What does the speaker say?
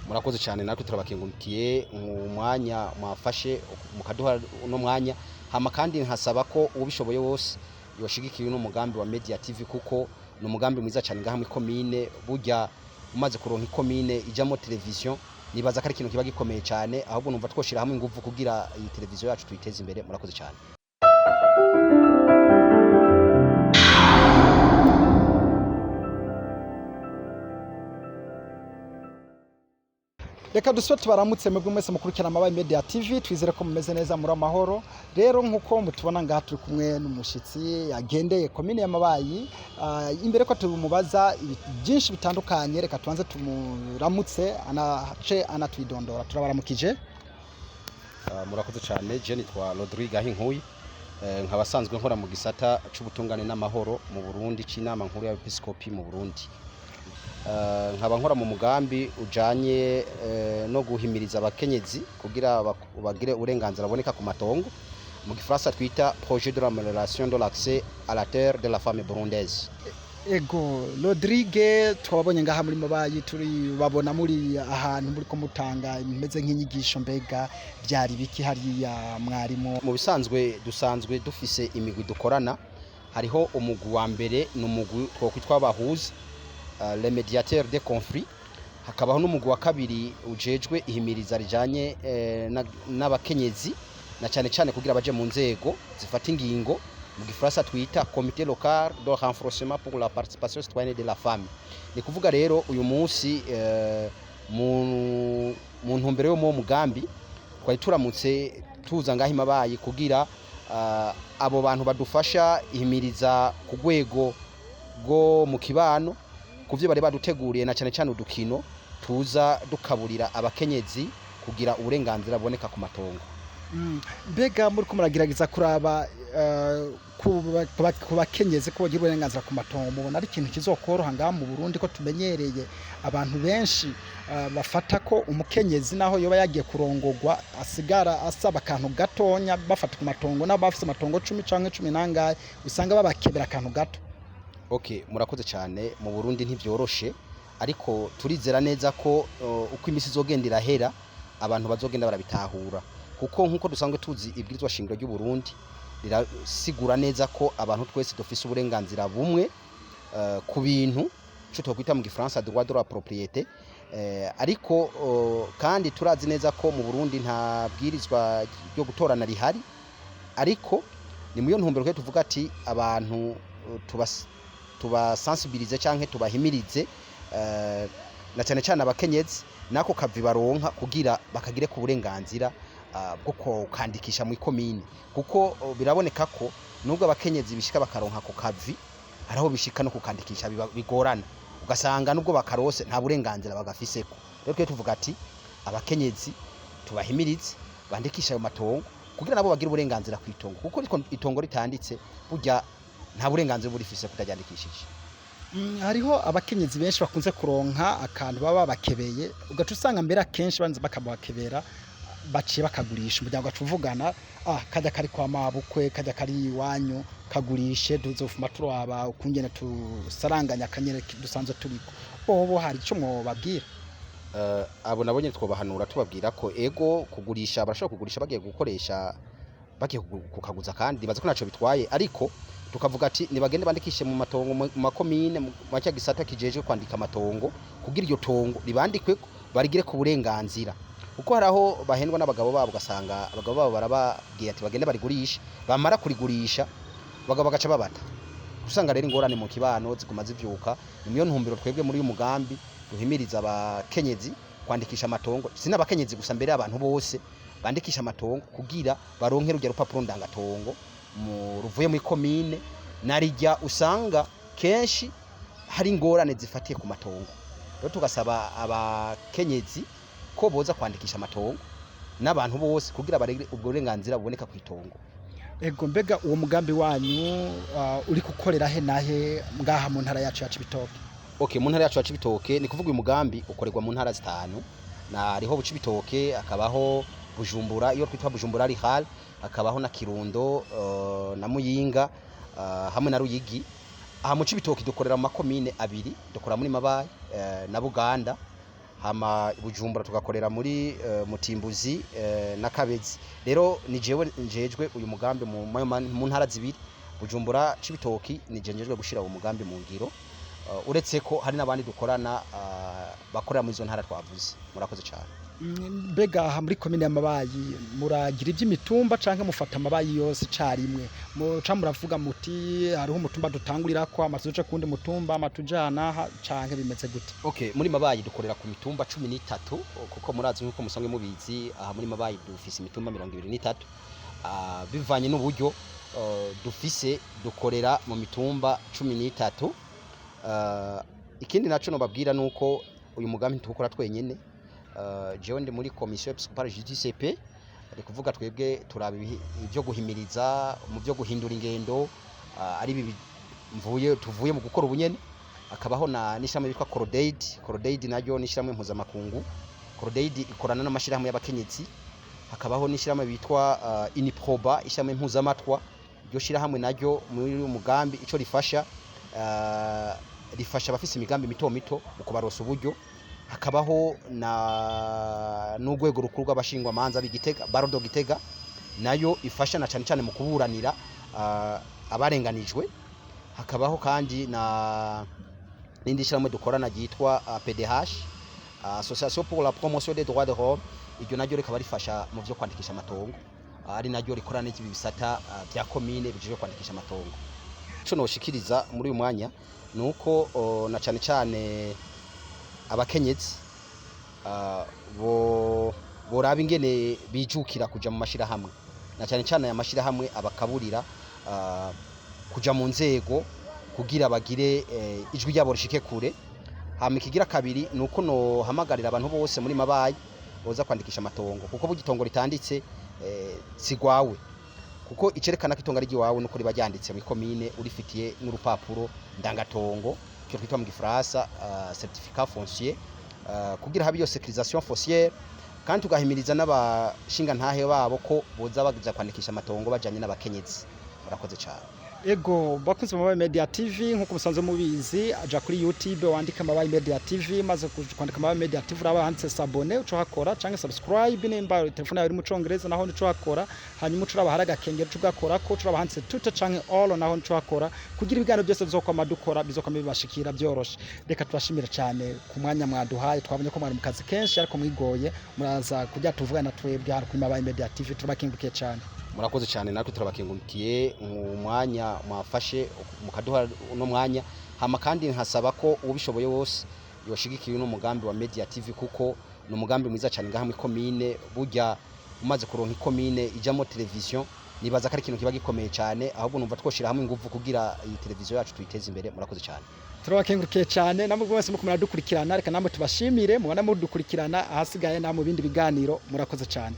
Murakoze cyane, natwe turabakengurukiye mu mwanya mwafashe mukaduha uno mwanya. Hama kandi nkasaba ko ubishoboye wose yoshigikiye uno mugambi wa Media TV, kuko ni umugambi mwiza cyane ngaha muri komine. Burya umaze kuronka ikomine ijamo televiziyo, nibaza ko ari ikintu kiba gikomeye cyane. Ahubwo numva twoshira hamwe ingufu kugira iyi televiziyo yacu tuyiteze imbere. Murakoze cyane. Reka dusube tubaramutse mwebwe mwese mukurikirana Mabayi Media TV. Twizere ko mumeze neza, muri amahoro. Rero nk'uko mutubona ngaha, turi kumwe n'umushitsi yagendeye komine ya Mabayi. Imbere ko tumubaza byinshi bitandukanye, reka tubanze tumuramutse, anace anatwidondora. Turabaramukije. Murakoze cyane. Je nitwa Rodrigue Ahinkuye, nkaba asanzwe nkora mu gisata c'ubutungane n'amahoro mu Burundi c'inama nkuru y'abepiskopi mu Burundi. Nkaba nkora mu mugambi ujanye no guhimiriza abakenyezi kugira bagire uburenganzira buboneka ku matongo, mu gifaransa twita projet de l'amélioration de l'accès à la terre de la femme burundaise. Ego Rodrigue, twababonye ngaha muri Mabayi, turi babona muri ahantu muri ko mutanga imeze nk'inyigisho. Mbega byari biki hariya mwarimu? Mu bisanzwe dusanzwe dufise imigwi dukorana. Hariho umugwi wa mbere, ni umugwi twokwitwa abahuza, les médiateurs des conflits. Hakabaho n'umugwi wa kabiri ujejwe ihimiriza rijanye n'abakenyezi, na cyane cyane kugira baje mu nzego zifata ingingo, mu gifaransa twita comité local de renforcement pour la participation citoyenne de la femme. Ni kuvuga rero uyu munsi, mu ntumbero yo mu mugambi, twari turamutse tuza ngaho imabayi kugira abo bantu badufasha ihimiriza ku rwego rwo mu kibano ku byo bari baduteguriye, na cyane cyane udukino tuza dukaburira abakenyezi kugira uburenganzira buboneka ku matongo. Mbega muri ko muragerageza kuraba ku bakenyezi ko bagira uburenganzira ku matongo, mubona ari ikintu kizokoroha ngaha mu Burundi, ko tumenyereye abantu benshi bafata ko umukenyezi naho yoba yagiye kurongogwa asigara asaba akantu gatonya bafata ku matongo, n'abafise amatongo 10 canke cumi n'angahe usanga babakebera akantu gato? Okay, murakoze cyane. Mu Burundi ntibyoroshe, ariko turizera neza ko uko imisi izogenda irahera abantu bazogenda barabitahura, kuko nkuko dusanzwe tuzi, ibwirizwa shingiro ry'u Burundi rirasigura neza ko abantu twese dufise uburenganzira bumwe ku bintu, ico twokwita mu gifaransa droit de la propriété. Ariko kandi turazi neza ko mu Burundi nta bwirizwa ryo gutorana rihari, ariko ni muyo ntumbero ko tuvuga ati abantu tubasensibilize canke tubahimirize, na cyane cyane abakenyezi, nako kavi baronka kugira bakagire ku burenganzira bwo kukandikisha mu ikomine, kuko biraboneka ko nubwo abakenyezi bishika bakaronka ako kavi, haraho bishika no kukandikisha bigorana, ugasanga nubwo bakarose nta burenganzira bagafiseko. Rero twe tuvuga ati abakenyezi tubahimirize bandikisha ayo matongo kugira nabo bagire uburenganzira ku itongo, kuko itongo ritanditse burya nta burenganzira burifise kutaryandikishije. Hariho abakenyezi benshi bakunze kuronka akantu baba babakebeye, ugaca usanga mbere akenshi banze bakabakebera baciye bakagurisha. Umuryango ugaca uvugana: "Ah, kajya kari kwa mabukwe, kajya kari iwanyu, kagurishe, tuzofuma turaba ukungene tusaranganya akanyene dusanzwe turiko." Bobo hari ico mwobabwira? Abo nabo nyene twobahanura, tubabwira ko ego, kugurisha barashobora kugurisha bagiye gukoresha, bagiye kukaguza, kandi bazi ko ntaco bitwaye, ariko tukavuga ati nibagende bandikishe mu matongo mu makomine, mu cya gisata kijejwe kwandika amatongo, kugira iryo tongo ribandikwe barigire ku burenganzira, kuko hari aho bahendwa n'abagabo babo, ugasanga abagabo babo barababwiye ati bagende barigurishe, bamara kurigurisha abagabo bagaca babata. Usanga rero ingorane mu kibano ziguma zivyuka. Ni niyo ntumbero twebwe muri uyu mugambi duhimiriza abakenyezi kwandikisha amatongo, si n'abakenyezi gusa, mbere abantu bose bandikisha amatongo kugira baronke rujya rupapuro ndangatongo mu ruvuye muri komine, narijya usanga kenshi hari ingorane zifatiye ku matongo. Rero tugasaba abakenyezi ko boza kwandikisha amatongo n'abantu bose kugira barege ubwo burenganzira buboneka ku itongo. Ego, mbega uwo mugambi wanyu uri gukorera he nahe ngaha mu ntara yacu ya Cibitoke? Okay, mu ntara yacu ya Cibitoke, ni kuvuga uyu mugambi ukorerwa mu ntara zitanu, na hariho Cibitoke, hakabaho Bujumbura, iyo twitwa Bujumbura Rihal, hakabaho na Kirundo, na Muyinga, hamwe na Ruyigi. Aha mu Cibitoke dukorera mu makomine abiri, dukora muri Mabayi na Buganda. Hama i Bujumbura tugakorera muri Mutimbuzi na Kabezi. Rero ni jewe njejwe uyu mugambi mu ntara zibiri, Bujumbura, Cibitoki. Ni je njejwe gushira uwo mugambi mu ngiro, uretse ko hari n'abandi dukorana bakorera muri izo ntara twavuze. Murakoze cyane. Mbega aha muri komine y'Amabayi muragira iby'imitumba canke mufata Amabayi yose icarimwe? Muca muravuga muti hariho umutumba dutangurirako, amazu kundi mutumba amatujana aha, canke bimeze gute? Okay, muri Mabayi dukorera ku mitumba 13, kuko murazi, nk'uko musanzwe mubizi, aha muri Mabayi dufise imitumba 23. Bivanye n'uburyo dufise, dukorera mu mitumba 13. Ikindi naco nobabwira nuko uyu mugambi tuwukora twenyene. Jewe ndi muri commission épiscopale JTCP, ni kuvuga twebwe turaba ibyo guhimiriza mu byo guhindura ingendo, ari ibi mvuye tuvuye mu gukora ubunyene. Akabaho na n'ishami bitwa Cordaid. Cordaid naryo ni ishirahamwe mpuzamakungu. Cordaid ikorana n'amashirahamwe y'abakenyezi. Hakabaho n'ishirahamwe bitwa Uniproba, ishirahamwe mpuzamatwa. Iryo shirahamwe naryo muri uyu mugambi ico rifasha, rifasha abafise imigambi mito mito mu kubarosa uburyo. Hakabaho na n'urwego rukuru rw'abashingwamanza b'Igitega, Barreau de Gitega, nayo ifasha na cane cane mu kuburanira abarenganijwe. Hakabaho kandi na n'indi shyirahamwe dukorana ryitwa PDH, Association pour la promotion des droits de l'homme. Iryo naryo rikaba rifasha mu byo kwandikisha amatongo, ari naryo rikorana n'ibi bisata bya komine bijejwe kwandikisha amatongo. Ico noshikiriza muri uyu mwanya nuko na cane cane abakenyezi bo boraba ingene bijukira kuja mu mashirahamwe, na cane cane aya mashirahamwe abakaburira kuja mu nzego kugira bagire ijwi ryabo rishike kure. Hama ikigira kabiri nuko nohamagarira abantu bose muri Mabayi boza kwandikisha amatongo, kuko burya itongo ritanditse sigwawe, kuko icerekana ko itongo ari iwawe nuko riba ryanditse muri komine, urifitiye n'urupapuro ndangatongo, icyo twita mu gifaransa certificat foncier, kugira habe iyo sécurisation foncière. Kandi tugahimiriza n'abashinga ntahe babo ko boza baja kwandikisha amatongo bajanye n'abakenyezi. Murakoze cyane. Ego, bakunzi ba Mabayi Media TV, nkuko musanzwe mubizi, aja kuri YouTube wandika Mabayi Media TV. Maze kwandika Mabayi Media TV, uraba handitse s'abonner, uco hakora, canke subscribe nimba telefone yawe iri mu Congereza, naho nico hakora. Hanyuma uco uraba hari agakengeri, uco ugakorako, uco uraba handitse tout canke all, naho nico hakora, kugira ibiganiro byose bizokwama dukora bizokwama bibashikira byoroshe. Reka tubashimire cyane ku mwanya mwaduhaye. Twabonye ko mwari mu kazi kenshi, ariko mwigoye muraza kujya tuvugana twebwe hano kuri Mabayi Media TV. Turabakengurukiye cyane. Murakoze cyane, natwe turabakengurukiye mu mwanya mwafashe mukaduha uno mwanya. Hama kandi nkasaba ko ubishoboye wose yoshigikiye uno mugambi wa Media TV, kuko ni umugambi mwiza cyane ngaha muri komine. Burya umaze kuronka ikomine ijamo television, nibaza ko ari ikintu kiba gikomeye cyane. Ahubwo numva twoshira hamwe ingufu kugira iyi televiziyo yacu tuyiteze imbere. Murakoze cyane. Turabakengurukiye cyane namwe mwese muko muradukurikirana. Reka namwe tubashimire mubona mudukurikirana. Ahasigaye namwe bindi biganiro. Murakoze cyane.